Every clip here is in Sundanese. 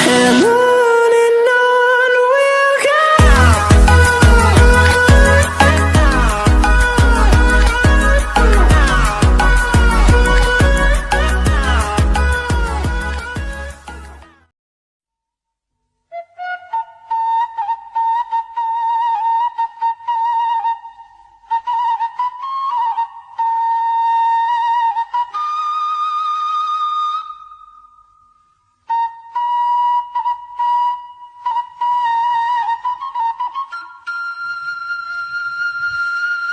And on we'll go.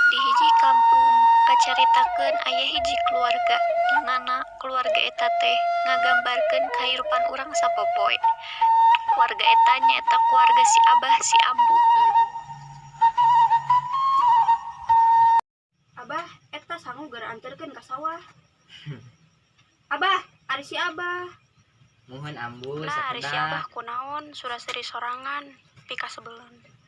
Di hiji kampung kacaritakeun aya hiji keluarga, di mana keluarga eta teh ngagambarkeun kahirupan urang sapopoe. Keluarga eta nyaeta keluarga si Abah si Ambu. Abah, eta sangu geura anterkeun ka sawah. Abah, ari si Abah. Muhun, Ambu. Nah, ari si sakedap. Abah kunaon sura-seri sorangan pikasebeleun.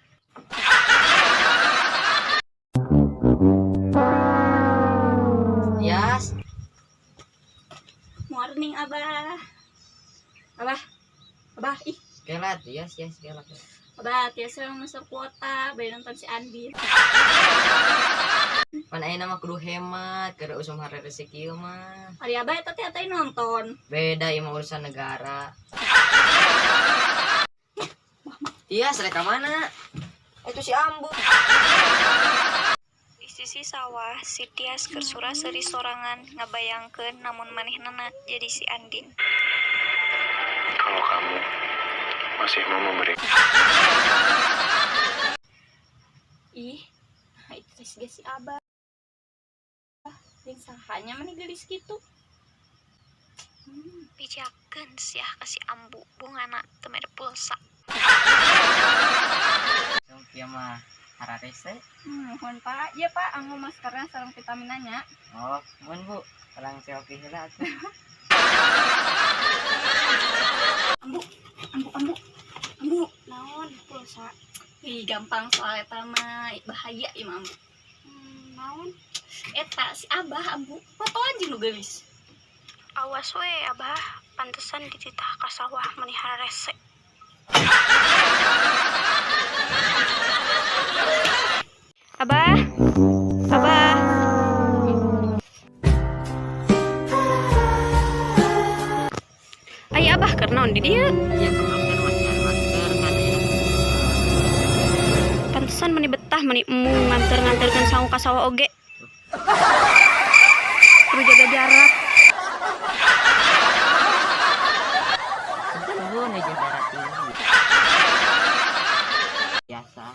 Yas. Morning, Abah. Abah. Abah, ih, Kelat, Yas, Yas, kelat. Abah, tiasa masuk kuota, bari nonton si Andin. Pan ayeuna mah kudu hemat, keur usum hararese kieu mah. Ari Abah eta teh teh nonton. Beda ieu mah, urusan negara. Tias, rek ka mana? Itu si Ambu. Di sisi sawah, si Tias keur sura-seuri sorangan ngabayangkeun lamun manehnana jadi si Andin. Kalau kamu masih mau memberi Ih, nah itu teh siga si Abah. Jeung sahanya mani geulis kitu. Bejakeun siah ka si Ambu, bungana teu mere pulsa. Sok ieu mah hararese. Muhun, Pak. Iya, Pak, anggo maskerna sareng vitaminanya. Oh, muhun, Bu. Urang selfie heula atuh. Ambu, ambu, ambu. Ambu. Naon pulsa? Ih, gampang soal eta mah, bahaya ieu mah, Ambu. Naon? Eta si Abah, Ambu. Fotoan jeung nu geulis. Awas we Abah, pantesan dititah ka sawah meni hararese. Abah, Abah. Aya Abah keur naon di dieu? Iya, goblok, kan masihan masker kan ayeuna. Pantesan meni betah, meni embung nganter-nganterkeun sangu ka sawah oge. Kudu jaga jarak. Punten, Bu, nuju darah tinggi. Biasa.